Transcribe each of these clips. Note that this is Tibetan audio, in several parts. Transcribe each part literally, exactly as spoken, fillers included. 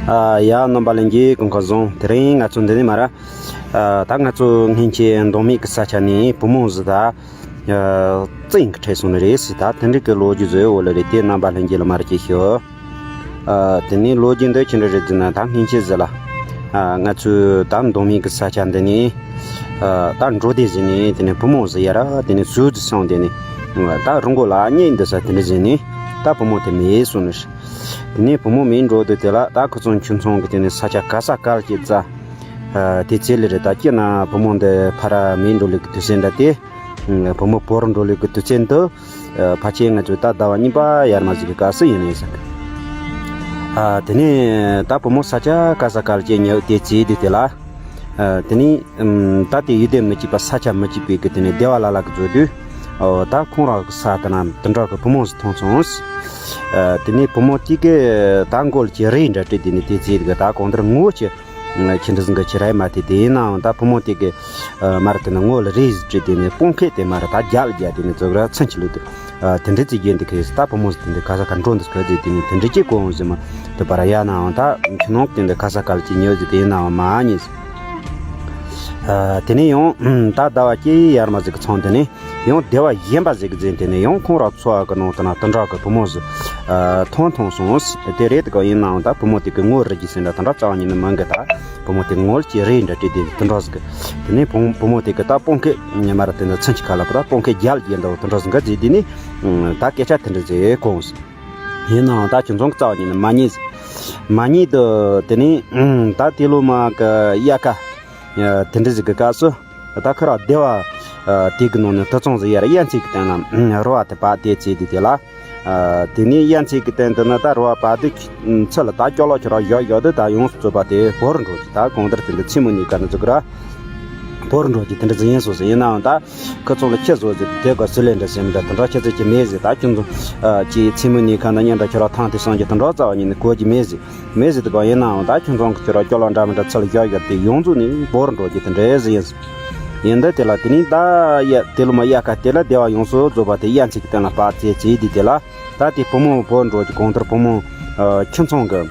ཨ་ཡ། རྣམ་པ་ལྷན་རྒྱས་སྐུ་ཁམས་བཟང་། དེ་རིང་ང་ཚོ་འདི་ནས་མར། ཨ་ད་ང་ཚོ་སྔོན་ཆད་མདོ་སྨད་ཀྱི་ས་ཆ་ནས་བུ་མོ་ཟིག་ད་ཨ་བཙན་གྱིས་ཁྲིད་སོང་ནི་རེད་ཟེར། ད་དེ་འདྲའི་གི་ལོ་རྒྱུས་ཟིག་ཡོད་ལེ་རེད། དེ་རྣམ་པ་ལྷན་རྒྱས་ལ་མར་ཅིག་ཞུ། ཨ་དེ་ནས་ལོ་རྒྱུས་འདི་ཅི་འདྲ་རེད་ཟེར་ན། ད་སྔོན་ཆད་ཟིག་ལ་ཨ་ང་ཚོའི་ད་མདོ་སྨད་ཀྱི་ས་ཆ་འདི་ནས་ཨ་ད་འགྲོ་དུས་ཟིག་ནས་དེ་ནས་བུ་མོ་ཟིག་ཡར་དེ་ནས་ཟོས་ཟིག་སོང་། དེ་ནས་ད་རི་མགོ་ལ་གཉིད་འདུག་ས་དེ་འདྲ་ཟིག་ནས་ད་བུ་མོ་དེ་མེད་སོང་ནི་རེད། དེ་ནས་བུ་མོ་མེད་འགྲོ་དུས་དེ་ལ་ད་ཁོ་ཚོ་ཁྱིམ་ཚང་གི་དེ་ནས་ས་ཆ་ག་ས་ག་ལ་སྐྱེལ་ཙང་། ཨ་དེ་ཚེ་ལས་རེད། ད་སྐྱེལ་ན་བུ་མོ་འདི་ཕར་མེད་འགྲོ་ལུགས་ཀྱི་དུས་ཚོད་འདྲ་དེ། ཨ་བུ་མོ་བོར་འགྲོ་ལུགས་ཀྱི་དུས་ཚོད་འདི། ཨ་ཕལ་ཆེར་ང་ཚོའི་ད་ཟླ་བ་གཉིས་པ་ཡར་མར་ཟིག་གི་སྐབས་སུ་ཡིན་ནི་བསམ་གི། ཨ་དེ་ནས་ད་བུ་མོ་ས་ཆ་ག་ས་ག་ལ་སྐྱེལ་ཉེ་བོ་དེ་ཚེ་དུས་དེ་ལ། ཨ་དེ་ནས་ཨམ་ད་དེ་ཡུལ་སྡེ་མི་གཅིག་པ་ས་ཆ་མི་གཅིག་པའི་གི་དེ་ནས་སྡེ་བ་ལ་ལ་གི་འཛུལ་དུས། ཨོ་ད་ཁོང་རང་གི་ས་དེ་ན་དེ་འདྲ་གི་བུ་མོ་ཟིག་མཐོང་སོང་། ཨ་དེ་ནས་བུ་མོ་དེ་གི་ད་མགོ་ལ་ཅིག་རས་འདྲ་བྲིས། དེ་ནས་དེ་ཚེ་དེ་གི་ད་གང་ལྟར་ངོ་ཅི་ཅི་འདྲ་ཟིག་གི་ཅི་རེད་མ་དེ། དེ་ཡིན་ནའང་ད་བུ་མོ་དེ་གི་ཨ་མར་དེ་ནས་མགོ་ལ་རས་ཟིག་བྲིས། དེ་ནས་སྤོ་ཁལ་དེ་མར་ད་རྒྱབ་ལ་རྒྱབ། དེ་ནས་ཙོག་ར་ཚུན་ཆད་ལུས་དུས། ཨ་དེ་འདྲ་ཅིག་རྒྱུན་དུ་ཁེལ་སོང་། ད་བུ་མོ་ཟིག་དེ་འདྲ་ག་ས་ག་འགྲོ་འདུག་ག་ཟེར། དེ་ནས་དེ་འདྲ་ཅིག་གོ་འོང་ཟེར་མ་དུ་བར་ཡ་ནའང་ད་ཁྱིམ་ནང་དེ་འདྲ་ག་ས་ག་ལ་ཅིག་ཉེ་བོ་ཟིག་དེ་ཡིན་ནའང་མ་རྙེད་ཟེར། ཨ་དེ་ནས་ཡང་ད་ཟླ་བ་གཅིག་ཡར་མར་ཟིག་གི་མཚམས་དེ་ནས་ཡང་སྡེ་བ་གཞན་པ་ཟིག་གི་ཟིན། དེ་ནས་ཡང་ཁོང་རང་ཚོ་བ་གི་ནང་དུ་ན་དེ་འདྲ་གི་བུ་མོ་ཟིག་ཨ་མཐོང་མཐོང་སོང་ཟེར། དེ་རེད་དེ་ག་ཡིན་ནའང་ད་བུ་མོ་དེ་གི་ངོ་རིག་རྒྱུ་ཟེར་འདྲ་དེ་འདྲ་རྩ་བ་ཉིད་ནས་མང་གི། ད་བུ་མོ་དེ་ངོ་ལ་ཅིག་རས་འདྲ་བྲིས། དེ་དེ་འདྲ་ཟིག་གི། དེ་ནས་བུ་བུ་མོ་དེ་གི་ད་སྤོ་ཁལ་ཉི་མ་ར་དེ་འདྲ་ཚུན་ཆད་ཁ་ལ་པ་ད་སྤོ་ཁལ་རྒྱབ་ལ་རྒྱབ་འདྲ་བོ་དེ་འདྲ་ཟིག་ག་ཟིག་དེ་ནས་ད་སྐད་ཆ་དེ་འདྲ་ཟིག་གོ་ཟེར། ཡིན་ནའང་ད་ཁྱིམ་ཚང་གི་རྩ་བ་ཉིད་ནས་མ་རྙེད་ཟེར། མ་རྙེད་དུས་དེ་ནས་ད་དེ་ལོ་མ་གི་དབྱར་ཁ་དེ་འདྲ་ཟིག་གི་སྐབས་སུ། ད་ཁོ་རང་སྡེ་བ་དེ་གི་ནང་ནས་དུད་ཚང་ཟིག་ཡར་གཡས་མཚན་གི་སྟེང་ལ་རོ་བ་དེ་བབས། དེ་ཚེ་དུས་དེ་ལ། དེ་ནས་གཡས་མཚན་གི་སྟེང་དུ་ན་ད་རོ་བ་བབས་དུས་ཚུར་ལ་ད་སྐྱོ་ལོ་ཁྱོད་རང་བཞག་བཞག་དུས་ད་ཡོངས་སུ་རྫོགས་པ་དེ་བོར་འགྲོ་གི། ད་གང་ལྟར་དེ་འདྲ་མཚན་མོ་ནས་ག་ནས་ཟིག་གི་ར་བོར་འགྲོ་གི་དེ་འདྲ་ཟིག་ཡིན་སོང་ཟེར། ཡིན་ནའང་ད་ཁོ་ཚང་ལ་ཁྱི་བཟོ་ཟིག་དེ་ག་སུ་ལེན་འདྲ་ཟེར་མི་འདྲ་དེ་འདྲ་ཁྱི་ཚོ་ཅིག་མེད་ཟེར། ད་ཁྱི་ཚོ་ཅིག་མཚན་མོ་ནས་ག་ན་གཉེན་འདྲ་ཁྱོད་རང་ཐང་དེ་སང་གི་དེ་འདྲ་རྩ་བ་ཉིད་ནས་གོ་གི་མེད་ཟེར། མེད་ཟེར་དུས་ག་ཡིན་ནའང་ད་ཁྱིམ་ཚང་གི་ཁྱོད་རང་སྐྱོ་ལོ་འདྲ་མི་འདྲ་ཚུར་ལ་བཞག་བཞག་དེ་ཡོངས་རྫོགས་ནས་བོར་འགྲོ་གི་དེ་འདྲ་ཟིག་ཡིན་ཟེར། ཡིན་དུས་དེ་ལ་དེ་ནས་ད་ཡ་དེ་ལོ་མ་དབྱར་ཁ་དེ་ལ་སྡེ་བ་ཡོངས་སུ་རྫོགས་པ་དེ་གཡས་མཚན་གི་སྟེང་ལ་བབས་ཚེ་ཚེ་དུས་དེ་ལ། ད་དེ་བུ་མོ་བོར་འགྲོ་གི། གང་ལྟར་བུ་མོ་ཨ་ཁྱིམ་ཚང་གི་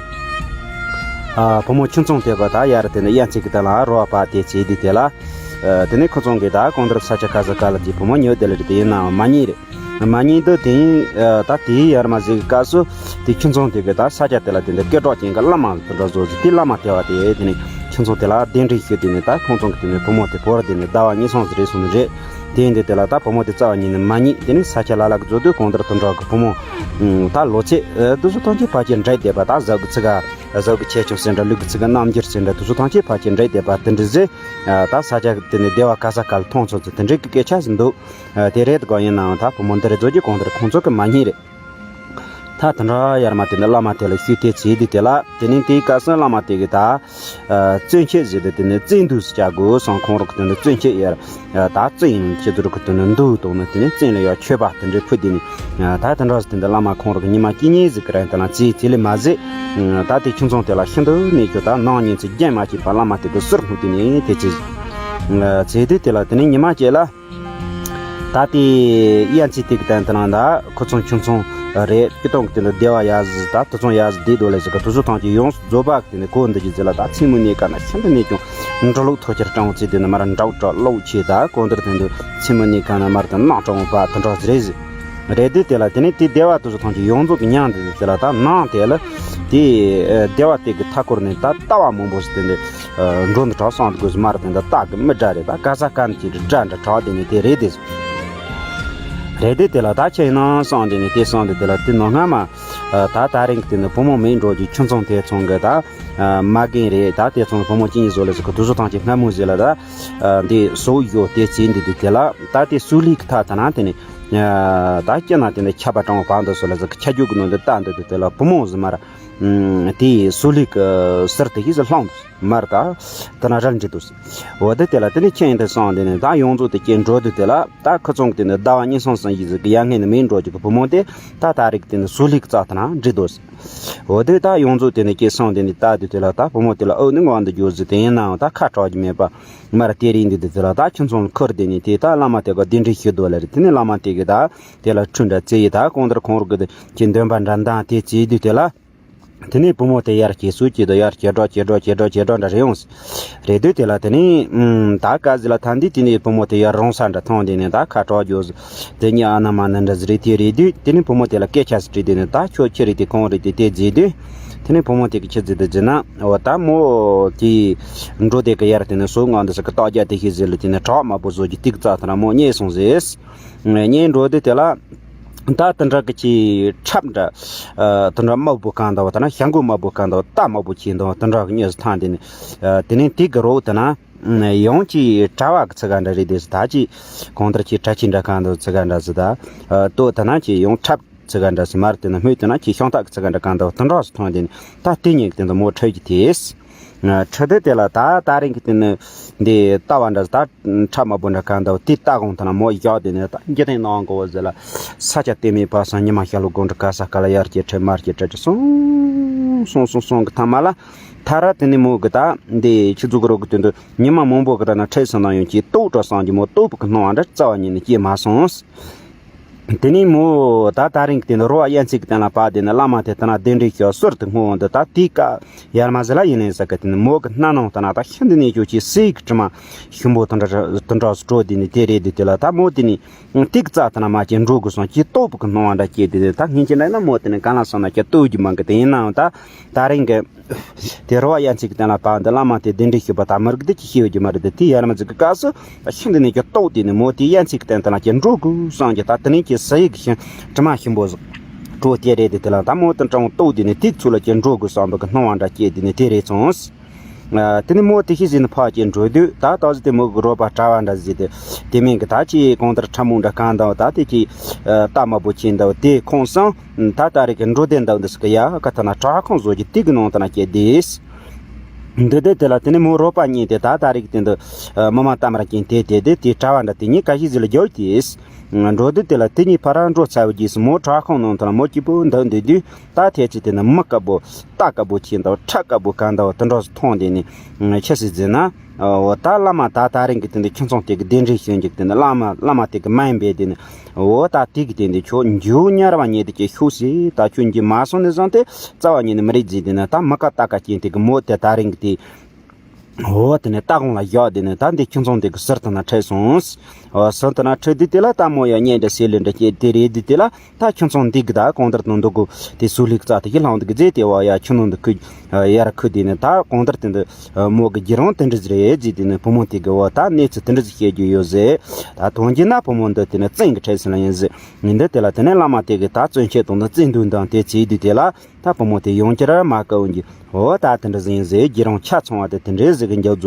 ཨ་བུ་མོ་ཁྱིམ་ཚང་དེ་ག་ད་ཡར་དེ་ནས་གཡས་མཚན་གི་སྟེང་ལ་རོ་བ་བབས་དེ་ཚེ་དུས་དེ་ལ། ཨ་དེ་ནས་ཁོ་ཚང་གི་ད་གང་ལྟར་ས་ཆ་ག་ས་ག་ལ་དེ་བུ་མོ་ཉོ་དེ་ལ་རེད། དེ་ཡིན་ནའང་མ་རྙེད་རེད། མ་རྙེད་དུས་དེ་ཡིན་ཨ་ད་དེའི་ཡར་མར་ཟིག་གི་སྐབས་སུ་དེ་ཁྱིམ་ཚང་དེ་གི་ད་ས་ཆ་དེ་ལ་དེ་འདྲ་སྐད་གྲགས་ཅན་གི་བླ་མ་དེ་འདྲ་བཟོ་ཟིག་དེ་བླ་མ་དེ་བ་དེ་དེ་ནས་ཁྱིམ་ཚང་དེ་ལ་གདན་འདྲེན་ཞུས། དེ་ནས་ད་ཁོང་ཚང་གི་དེ་ནས་བུ་མོ་དེ་བོར་དེ་ནས་ཟླ་བ་གཉིས་གསུམ་ཟིག་རེད་སོང་ནི་རེད། དེ་ཡིན་དུས་དེ་ལ་ད་བུ་མོ་དེ་རྩ་བ་ཉིད་ནས་མ་རྙེད། དེ་ནས་ས་ཆ་ལ་ལ་གི་འཛུལ་དུས་གང་ལྟར་དེ་འདྲ་གི་བུ་མོ་ད་ལོ་ཚད་ཨ་དེ་ཚོ་ཐམས་ཅད་ཕལ་ཆེར་འདྲེས་བསྡད་པ། ད་གཟུགས་གི་ཚིག་ག་གཟུགས་གི་ཆེ་ཆུང་ཟེར་འདྲ་ལུས་གི་ཚིག་ག་རྣམ་འགྱུར་ཟེར་འདྲ་དེ་ཚོ་ཐམས་ཅད་ཕལ་ཆེར་འདྲེས་བསྡད་པ་དེ་འདྲ་ཟིག་ཨ་ད་ས་ཆ་དེ་ནས་སྡེ་བ་ག་ས་ག་ལ་མཐོང་སོང་ཚེ་དེ་འདྲའི་གི་སྐད་ཆ་ཟིག་འདུག་ཨ་དེ་རེད་དགོས། ཡིན་ནའང་ད་བུ་མོ་འདི་རེད་བཟོ་རྒྱུ་གང་ལྟར་ཁོང་ཚོ་གི་མ་རྙེད་རེད། ད་དེ་འདྲ་ཡར་མར་དེ་ནས་བླ་མ་དེ་ལ་ཞུས་དེ་ཚེ་དུས་དེ་ལ། དེ་ནས་དེའི་སྐབས་སུ་བླ་མ་དེ་གི་ད་ཨ་བཙན་ཆོས་ཟེར་དུས་དེ་ནས་བཙན་དུག་ཟེར་བྱ་དགོས་སོང་། ཁོང་རང་གི་དེ་ནས་བཙན་ཆོས་ཡར་ཨ་ད་བཙན་ཁྱེད་ཚོ་རང་གི་དེ་ནས་འདུག་དང་ནས་དེ་ནས་བཙན་ལ་ཡར་མཆོད་པ་དེ་འདྲ་ཕུལ། དེ་ནས་ཨ་ད་དེ་འདྲ་ཟེར་དེ་འདྲ་བླ་མ་ཁོང་རང་གི་ཉི་མ་གཅིག་གཉིས་ཟིག་གི་རིང་དེ་ལ་ཚེ་དེ་ལས་མ་ཟད་ཨ་ད་དེ་ཁྱིམ་ཚང་དེ་ལ་ཤིན་ཏུ་ནས་ཁྱོད་ད་ནང་ཉིན་ཚེ་རྒྱུན་མ་ཆད་པ་བླ་མ་དེ་གི་ཟུར་སྨོན། དེ་ནས་དེ་ཚེ་ཨ་ཚེ་དུས་དེ་ལ་དེ་ནས་ཉི་མ་གཅིག་ལ། ད་དེ་གཡས་མཚན་དེ་གི་སྟེང་དུ་ན་ད་ཁོ་ཚང་ཁྱིམ་ཚང་རེད། སྤྱིར་བཏང་གི་དེ་འདྲ་སྡེ་བ་ཡ་ཟི་ད་དུད་ཚང་ཡ་ཟི་བསྡད་འདུག་ལས་ཟེར་གི། དུད་ཚང་ཐམས་ཅད་ཡོངས་སུ་རྫོགས་པ་གི་དེ་ནས་གོ་འདི་གི་ཟེར་ལ། ད་མཚན་མོ་ནས་ག་ན་ཤིན་ཏུ་ནས་ཀྱང་འབྲི་ཀློག་ཐོག་ཁྱེར་སྤྲང་བོ་ཚེ་དེ་ནས་མར་འདྲ་བོ་གྲགས་ཀློག་ཆེ། ད་གང་ལྟར་དེ་འདུག་མཚན་མོ་ནས་ག་ན་མར་དུ་ནག་སྤྲང་བོ་བ་དེ་འདྲ་ཟི་རེད་ཟེར། རེད་དེ་དེ་ལ་དེ་ནས་དེ་སྡེ་བ་དུད་ཚང་ཐམས་ཅད་ཡོངས་རྫོགས་གི་མྱང་འདི་ཟི་ཟེར་ལ། ད་ནང་དེ་ལ་དེ་སྡེ་བ་དེ་གི་མཐའ་སྐོར་ནས་ད་ལྟ་བ་མང་པོ་ཟི་དེ་འདྲ་འགྲོ་འདི་གྲགས་སོང་འདུག་གི་ཟི། མར་དེ་འདྲ་སྟག་གི་མི་འདྲ་རེད། ད་ག་ས་ག་ནས་ཅིག་འདྲ་འདྲ་གྲགས་དེ་ནས་དེ་རེད་དེ་ཟི། རེད་དེ་དེ་ལ་ད་ཁྱེད་ཡིན་ན་སང་དེ་ནས་དེ་སང་དེ་དེ་ལ་དེ་ནང་སྔ་མ་ད་ད་རིང་གི་དེ་ནས་བུ་མོ་མེད་འགྲོ་གི་ཁྱིམ་ཚང་དེ་ཚང་གི་ད་མ་རྒན་རེད། ད་དེ་ཚང་བུ་མོ་གཅིག་གཉིས་བཟོ་ལས་ཟི་གི། དུད་ཚང་ཐམས་ཅད་སྔ་མོ་ཟི་ལ་ད་འདི་སོ་ཡོ་དེ་ཚེ་འདི་དུས་དེ་ལ་ད་དེ་སུ་ལི་གི་ཐ་ད་ན་དེ་ནས་ད་སྐྱེ་ན་དེ་ནས་ཆ་པ་གྲང་བ་བ་འདི་སོ་ལ་ཟི་གི། ཆ་རྒྱུ་གི་ནང་དུ་ད་འདི་དུས་དེ་ལ་བུ་མོ་ཟི་མར་དེ་སུ་ལི་གི་ཟུར་དེ་ཡིས་ལྷུང་འདུག་མར་ད་དེ་ན་རལ་འདྲེ་འདུག་འོ་དེ་དེ་ལ་དེ་ནས་ཁྱེད་ཡིན་དེ་སང་དེ་ནས་ད་ཡོངས་རྫོགས་དེ་སྐྱེ་འགྲོ་དུས་དེ་ལ་ད་ཁོ་ཚང་གི་དེ་ནས་ཟླ་བ་གཉིས་གསུམ་ཙམ་ཞིག་ཟི་གི་ཡ་ངན་ནས་མེད་འགྲོ་རྒྱུ་གི་བུ་མོ་དེ་ད་ད་རིག་དེ་ནས་སུ་ལི་གི་རྩ་དེ་ན་འདྲེ་འདུག་འོ་དེ་ད་ཡོངས་རྫོགས་དེ་ནས་སྐྱེ་སང་དེ་ནས་ད་དུས་དེ་ལ་ད་བུ་མོ་དེ་ལ་ཨོ་ནི་ངོ་འདི་རྒྱུ་ཟི་དེ་ཡིན་ནའང་ད་ཁ་གྲག་རྒྱུ་མེད་པ། མར་དེ་རིང་འདི་དུས་དེ་ལ་ད་ཁྱིམ་ཚང་ཁུར་དེ་ནས་དེ་ད་བླ་མ་དེ་ག་གདན་འདྲེན་ཞུ་འདུག་ལ་རེད། དེ་ནས་བླ་མ་དེ་གི་ད་དེ་ལ་ཁྲུས་འདྲ་བྱས་ཡི། ད་གང་ལྟར་ཁོང་རང་གི་དེ་ཀྱི་འདོན་པ་འདྲ་འདང་དེ་བྱས་དུས་དེ་ལ། དེ་ནས་བུ་མོ་དེ་ཡར་སྐྱེལ་སོ་སྐྱེལ་དུ་ཡར་སྐྱེལ་འགྲོ་སྐྱེལ་འགྲོ་སྐྱེལ་འགྲོ་སྐྱེལ་འགྲོ་འདྲ་རེད་ཡོང་། རེད་དུས་དེ་ལ་དེ་ནས་ཨུམ། ད་ག་ཟེ་ལ་ཐན་དུས་དེ་ནས་བུ་མོ་དེ་ཡར་རོང་ས་འདྲ་མཐོང་དེ་ནས་ད་ཁ་གྲག་རྒྱུ་ཟེ། དེ་གཉིས་ཨ་ན་མ་ན་འདྲ་ཟེ་རེད། དེ་རེད་དུས་དེ་ནས་བུ་མོ་དེ་ལ་སྐད་ཆ་ཟེ་དྲིས་དེ་ནས་ད་ཁྱོད་ཁྱི་རེད་དེ་གང་རེད་དེ་དེ་བརྗེད་དུས། དེ་ནས་བུ་མོ་དེ་གི་ཁྱི་ཟེ་དེ་བརྗེད་ན་འོ་ད་མོ་དེ་འགྲོ་དེ་གི་ཡར་དེ་ནས་སོ་ང་འདི་ཟེ་གི་སྟག་རྒྱ་དེ་ཤི་ཟེ་ལ་དེ་ནས་བྲག་དམར་པོ་བཟོ་གི་ཏིག་ཙ་ཐ་ན་མོ་རྙེད་སོང་ཟེ། རྙེད་འགྲོ་དུས་དེ་ལ། ད་དེ་འདྲ་གི་ཅིག་ཁྲབ་འདྲ། ཨ། དེ་འདྲ་དམར་པོ་གང་འདུག་ད་ན་ཞྭ་མགོ་དམར་པོ་གང་འདུག་རྟ་དམར་པོ་ཆེ་འདུག་དེ་འདྲ་གི་གཉིས་སུ་ཐང་དེ་ནི། ཨ། དེ་ནས་དེ་གི་རོགས་དེ་ན། ཡང་ཅིག་གྲྭ་བ་གི་ཚིག་ག་འདྲ་རེད་དེ་ཟེ་ད་ཅིག་གང་ལྟར་ཅིག་གྲྭ་ཆས་འདྲ་གང་འདུག་ཚིག་ག་འདྲ་ཟེ་ད། ཨ། ལྟོ་དེ་ན་ཅིག་ཡང་ཁྲབ་ཚིག་ག་འདྲ་ཟེ་མར་དེ་ན་སྨོས་དེ་ན་ཅིག་ཤོང་ཐག་གི་ཚིག་ག་འདྲ་གང་འདུག་དེ་འདྲ་སུ་ཐང་དེ་ནི་ད་དེ་གཉིས་གི་དེ་འདུག་མོ་ཁྲོས་ཀྱི་དེས། ཁྲི་དེ་དེ་ལ་ད་ད་རིང་གི་དེ་ནི་འདི་ལྟ་བ་འདྲ་ད་ཁྲབ་དམར་པོ་འདྲ་གང་འདུག་དེ་ལྟ་གོང་ཐ་ན་མོ་བཞག་དེ་ནི་ད་འཇིག་རྟེན་ནང་གོ་བ་ཟེ་ལ་ས་ཆ་དེ་མེད་པ་སང་ཉི་མ་ཤར་ལོ་དགོང་དྲོ་ག་ས་ག་ལ་ཡར་སྐྱེལ་ཁྲིད་མར་སྐྱེལ་ཁྲིད་ཁྲིད་སོང་སོང་སོང་སོང་གི་ཐ་མ་ལ་ཐ་ར་དེ་ནི་མོ་གི་ད་འདི་ཁྱི་ཚོ་གི་རོགས་གི་དོན་དུ་ཉི་མ་མང་པོ་གི་ར་ན་ཁྲིད་སོང་ན་ཡང་ཅིག་ལྟོགས་འགྲོ་སོང་གི་མོ་ལྟོགས་པོ་གི་སྣང་བ་འདྲ་རྩ་བ་ཉིད་ནས་སྐྱེས་མ་སོང་། དེ་ནས་མོ་ད་ད་རིང་གི་དེ་ནི་རོ་བ་གཡས་འཛེགས་ཀྱི་སྟེང་ལ་བབས་དེ་ནི་བླ་མ་དེ་ལྟ་ན་གདན་འདྲེན་ཞུ་ཟུར་དུ་སྔོན་འོང་དུ་ད་དེའི་ཀ་ཡར་མ་ཟེ་ལ་ཡིན་ནས་ཟེ་གི་དེ་ནི་མོ་གི་སྣ་ནང་ལྟ་ན་ད་ཤིན་ཏུ་ནས་ཀྱོ་ཅིག་སེ་གི་དྲི་མ་ཞིམ་པོ་དུ་འདྲ་དུ་འདྲ་སུ་དྲོ་དེ་ནི་དེ་རེད་དེ་དེ་ལ་ད་མོ་དེ་ནི་ཏིག་ཙ་ཐ་ན་མ་ཅིག་འགྲོ་དགོས་སོང་ཅིག་ལྟོགས་པོ་གི་སྣང་བ་འདྲ་སྐྱེས་དེ་ནི་ད་སྔན་ཅི་འདྲ་ན་མོ་དེ་ནི་གང་ལ་སོང་ན་ཅིག་ལྟོགས་རྒྱུ་མང་གི་དེ་ཡིན་ནའང་ད་ད་རིང་གི་དེ་རོ་བ་གཡས་འཛེགས་ཀྱི་སྟེང་ལ་བབས་འདི་བླ་མ་དེ་གདན་འདྲེན་ཞུས་པ་ད་མི་རིགས་འདི་ཅི་ཤེས་ཡོད་ཀྱི་མ་རེད་དེ་དེ་ཡར་མ་འཛེགས་ཀྱི་སྐབས་སུ་ཤིན་ཏུ་ནས་ཀྱི་ལྟོགས་དེ་ནི་མོ་དེ་གཡས་འཛེགས་ཀྱི་སྟེང་དུ་ལ་ཀྱི་འགྲོ་དགོས་བསམ་གྱི་ད་དེ་ནས་ཀྱི་ཟ་ཡི་གི་ཤིང་དྲི་མ་ཞིམ་པོ་ཟིག་བྲོ་དེ་རེད་དེ་དེ་ལ་ད་མོ་དེ་སྤྲང་བོ་ལྟོགས་དེ་ནི་དེ་ཚུལ་ལ་ཀྱི་འགྲོ་དགོས་བསམ་པ་གི་སྣང་བ་འདྲ་སྐྱེས་དེ་ནི་དེ་རེད་སོང་། དེ་ནི་མོ་དེ་ཤི་ཟིན་ཕ་ཀྱི་འགྲོ་དུས་ད་ད་གཟོད་དེ་མོ་གི་རོ་པ་གྲྭ་བ་འདྲ་ཟིག་དེ་དེ་མིན་གི་ད་ཅི་གང་ལྟར་ཁྲ་མོ་འདྲ་གང་འདྲ་ད་དེ་ཀྱི་རྟ་དམར་པོ་ཆེ་འདྲ་དེ་ཁོང་སང་། ད་ད་རེས་ཀྱི་འགྲོ་དོན་འདི་འདི་ཟེ་གི་ཡ་ག་ཐ་ན་གྲྭ་ཁང་བཟོ་རྒྱུ་དེ་གི་ནང་དུ་ན་སྐྱེས་དེས། འདི་དེ་དེ་ལ་དེ་ནི་མོ་རོ་པ་གཉིས་དེ་ད་ད་རེས་ཀྱི་དེ་འདི་མི་མ་གཏམ་ར་ཀྱིན་དེ་དེ་དེ་དེ་གྲྭ་བ་འདྲ་དེ་གཉིས་ཀ་ཤི་ཟི་ལ་རྒྱོ་དེས། འགྲོ་དུས་དེ་ལ་དེ་གཉིས་ཕ་ར་འགྲོ་ཚར་བའི་རྗེས་སུ་མོ་གྲྭ་ཁང་ནང་དུ་ན་མོ་སྐྱིད་པོ་འདི་འདི་དུས་ད་ཐེ་ཚི་དེ་ནི་མི་དཀར་པོ་རྟ་དཀར་པོ་ཁྱེད་འདི་ཁྲ་དཀར་པོ་ག་འདི་དེ་འདྲ་སུ་མཐོང་དེ་ནི་ཁྱི་སི་ཟི་ན། འོ་ད་བླ་མ་ད་ད་རིང་གི་དེ་འདི་ཁྱིམ་ཚང་དེ་གི་གདན་འདྲེན་ཞུ་འཇུག་དེ་ནི་བླ་མ་བླ་མ་དེ་གི་མ་ཡིན་པའི་དེ་ནི་འོ་ད་དེ་གི་དེ་འདི་ཁྱོད་འཇུ་ཉར་བ་ཉེ་དེ་ཀྱི་ཤུགས་སི་ད་ཁྱོད་འཇུ་མ་སོང་ནི་བཟང་དེ་རྩ་བ་ཉིད་ནི་མི་རིགས་ཟིག་དེ་ནི་ད་མི་ཀ་ཏ་ཀ་ཅན་དེ་གི་མོ་དེ་ད་རིང་གི་དེ་འོ་དེ་ནི་ད་གོང་ལ་བཞག་དེ་ནི་ད་འདི་ཁྱིམ་ཚང་དེ་གི་ཟུར་དུ་ན་ཁྲིད་སོང་། འོ་ཟུར་དུ་ན་ཁྲིད་དུས་དེ་ལ་ད་མོ་ཡ་གཉེན་འདྲ་ཟེར་ལེ་འདྲ་སྐྱེ་དེ་རེད་དུས་དེ་ལ། ད་ཁྱིམ་ཚང་འདི་གི་ད་གང་ལྟར་དུ་འདུག་གོ་དེ་སུ་ལིག་རྩ་དེ་ཡི་ལྷང་འདུག་གི་རྫས་དེ་བ་ཡ་ཁྱི་ནང་འདུག་གི་ཡར་ཁུ་དེ་ནི་ད་གང་ལྟར་དེ་འདུག་མོ་གི་རྒྱུ་རང་དེ་འདྲ་ཟིག་རེད་ཟེར་དེ་ནི་བུ་མོ་དེ་གི་བ་ད་གནས་ཚུལ་དེ་འདྲ་ཟིག་བཤད་རྒྱུ་ཡོད་ཟེར། ད་དོན་གྱི་ན་བུ་མོ་འདི་དེ་ནི་བཙན་གི་ཁྲལ་ཟིན་ལ་ཡིན་ཟེར་ངས་འདི་དེ་ལ་དེ་ནི་བླ་མ་དེ་གི་ད་བཙན་ཆད་དང་འདི་བཙན་འདུག་འདང་དེ་བྱས་དུས་དེ་ལ་ད་བུ་མོ་དེ་ཡོང་རྒྱུ་ར་མ་དཀའ་འོང་གི་འོ་ད་དེ་འདྲ་ཟིག་ཡིན་ཟེར་རྒྱུ་རང་ཆ་ཚང་བ་དེ་དེ་འདྲ་ཟིག་གི་འཇབ་རྫོ།